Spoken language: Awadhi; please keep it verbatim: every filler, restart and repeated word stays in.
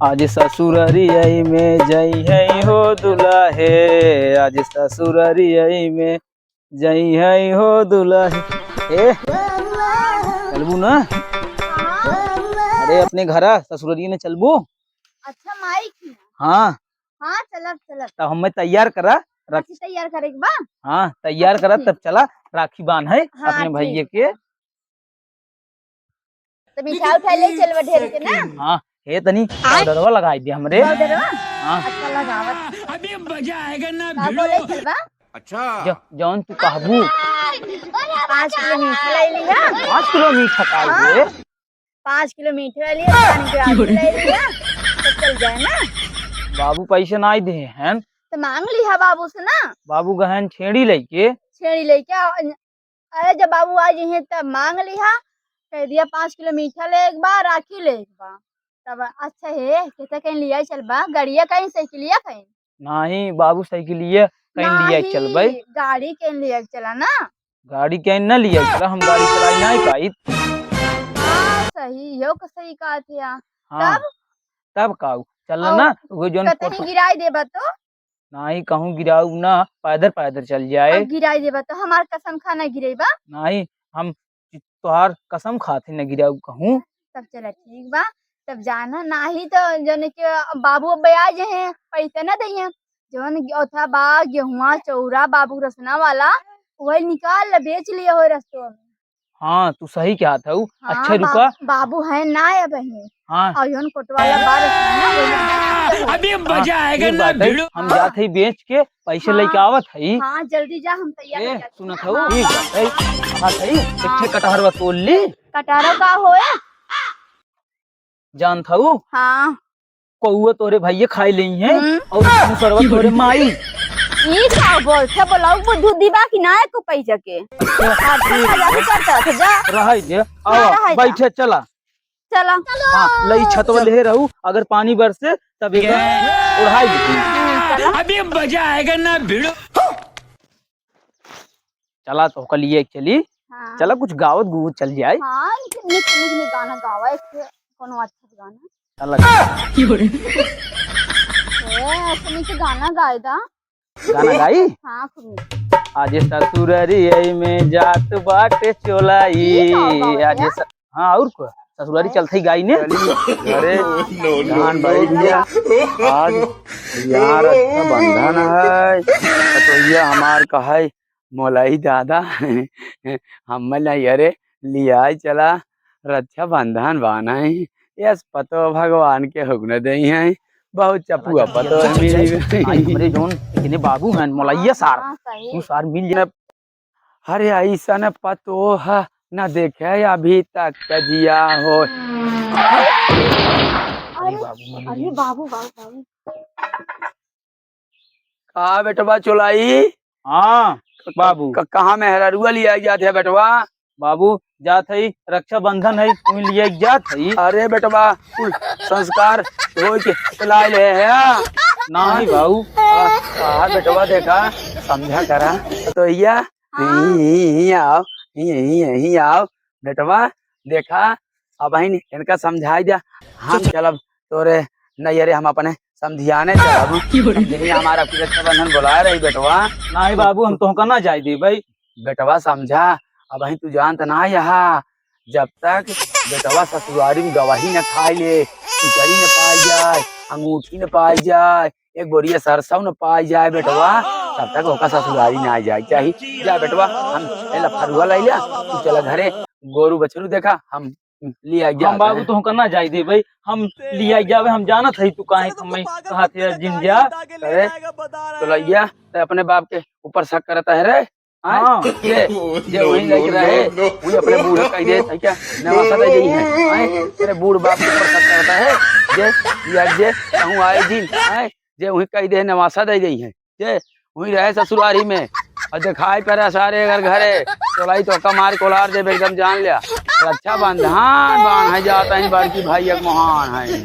आज ससुररिया में जइहैं हो दुलाहे, आज ससुररिया में जइहैं हो दुलाहे। ए, चलबू ना? हाँ। अरे, अपने घरा ससुररिया में चलबू? अच्छा, माई की? हाँ। हाँ, चलब, चलब। तब हमें तैयार करा, रख- अच्छा, तैयार करे के बा? हाँ, तैयार अच्छा, करा, ठीक। तब चला, राखी बांध है हाँ, अपने भैया ठीक के। बा। तो मिठाई उठाई ले चलबा ढेर के ना। हाँ, हे तनी आय। पाउडरवा लगाई दे हमरे। पाउडरवा? हाँ। अच्छा, लगावत। अभी मजा आएगा ना का भिड़ो। बोले चलबा? अच्छा। ज-, जौन तू कहबू। पाँच किलो मीठा ले लिहा। पाँच किलो मीठा का हाँ। ले? पाँच किलो मीठा ले लिहा, पाँच किलो आलू ले लिहा, तो चल जाए ना। बाबू पैसे नाहीं दे हैं। तो मांग लिहा बाबू से ना। बाबू गहन छेड़ी लेके। छेड़ी लेके आ-, अरे, जब बाबू आ जइहैं, तब मांग लिहा, कह दिहा, "पाँच किलो मीठा ले एक बा, राखी ले एक बा।" तब अच्छा हे, कहते कहीं लिया चलबा, गड़िया कहीं, साइकिलिया कहीं? नाहीं, बाबू साइकिलिया कहीं लिया नाहीं, चलबे। गाड़ी कहीं लिया चला ना। गाड़ी कहीं ना लिया चला, हम गाड़ी चलाई नाहीं पाइत। हाँ, सही, यो का सही कहत है। हाँ, तब? तब काऊ, चल और ना, वो जौन कतहीं कोठवा गिराई देबा तो? नाहीं, कहूँ गिराऊ ना, पैदर पैदर चल जाए। अब गिराई देबा तो हमार कसम खा ना गिरेबा? नाहीं, हम तोहार कसम खात ही ना गिराऊ कहूँ। तब चला ठीक बा, तब जाना, नाहीं तो जौन के बाबू अब आ जइहैं, पैसा ना दइहैं, जौन ओथा बा गेहुआ चौरा बाबू रसना वाला, वही निकाल ले, बेच लिया हो रस्तवा में। हाँ, तू सही कहत हऊ। हाँ, अच्छा, बा-, रुका। बाबू है ना अबहीं। हाँ। और योन कोटवाला बार है ना, वो अभी हाँ, मजा आएगा ठीक ना, बात है। भिड़ो। हम जात हई बेच के पैसे हाँ। लेके आवत हई। हाँ, जल्दी जा, हम तैयार हो ए, जाते हैं। सुनत हऊ? हाँ। ठीक बात है। कहत हई, एक ठे हाँ। कटहरवा तोड़ ली। कटहरा का होए? जानत हऊ? हाँ। कौआ तोरे भैया खाई लेई हैं हम्म। और मुसरवा तोरे माई। ई का बोलथे, बोलाऊ बुद्धू दिबा कि ना एको पैसा के? अच्छा, आदमी ठीक मजाक है। करता था, जा। रहै दे, हाँ, आवा, रहै जा। बैठे, चला। चला। हाँ, लई छतवा ले रहू, अगर पानी बरसे तब एक ओढ़ाई दीजिए। हम्म, चला। अभी मजा आएगा ना भिड़ो। चला, तोहका लिए चली। हाँ। चला, कुछ गावत गुवत चल जाए। हाँ, नीक, नीक, नीक गाना गावा, एक कोनो अच्छा गाना। चला। ए, ऐसे नीक गाना गाए दा। गाना गाई? हाँ, खूब नीक। आज ससुररिया में जात बाटे चोलाई। ई का गावत आज है? स-, हाँ, और को? ससुरारी हाँ। चलत ही गाई ने। चली, अरे, हाँ, धान बाई भैया, आज यार रक्षाबंधन है, तो भैया हमार कहै, मोलाई दादा, हम्मे नहीं, अरे, लियाई चला, रक्षाबंधन बान्है, यस पतो भगवान के हुक्म देई हैं, बहुत चपुआ पतो है मेरी। आई हमरे जौन इतने बाबू हैं, मोलैया सार, हाँ, सही। तू सार मिल जाए। अरे, अइसन पतोह न देखे अभी तक के जिया हो। अरे, अरे बाबू, अरे बाबू, बाबू, बाबू। का बेटवा चोलाई? हाँ, क-, बाबू। क-, कहाँ मेहरारुआ लिया जात है बेटवा? बाबू, जात हई, रक्षाबंधन है, उहीं लिए जात हई। अरे बेटवा, कुल संस्कार धोई के चलाए ले है। नाहीं बाबू। आ, आ बेटवा देखा, समझा करा। तो भैया, हाँ। यहीं, यहीं आओ, यहीं, यहीं आओ। बेटवा, देखा, अबहिन इनका समझाई दिया। हम चलब तोरे नैहरे, हम अपने समधियाने चलब। समधिनिया हमारा रक्षाबंधन बोलाए रही बेटवा। नाहीं बाबू, हम तोहका ना जाए देबै। बेटवा समझा, अबहिन तू जानत ना यहा, जब तक बेटवा ससुरारी में गवाही न खाई ले, टिकरी न पाई जाए, अंगूठी न पाई जाए, एक बोरिया सरसों न पाई जाए बेटवा, तब तक ओका ससुरारी ना जाए चाही। जा बेटवा, हम ए लफरुआ लई ला, तू चला घरे, गोरू बछरू देखा, हम लिया हम जात बाबू है। तोहका ना जाए देबै, हम लिया जाबे, हम जानत हई तू काहे हमें कहत है जिन जा। अरे, तो लइया, ते अपने बाप के ऊपर शक करता है रे? हाँ? हाँ। जे, जे वहीं लग रहे, वहीं अपने बूढ़ कह दे, है क्या? नवासा दे गई है। हैं? तेरे बूढ़ बाप के ऊपर शक करता है। जे, या जे, कहूँ आए दिन, हैं? जे वहीं कह दे, नवासा दे गई है। जे, वहीं रहे ससुरारी में। और दिखाई पड़ा सारे अगर घरे, तो लाई तो कमार कोलार दे, एकदम जान लिया। रक्षाबंधन बान्है जात है, बड़की भाई एक महान है।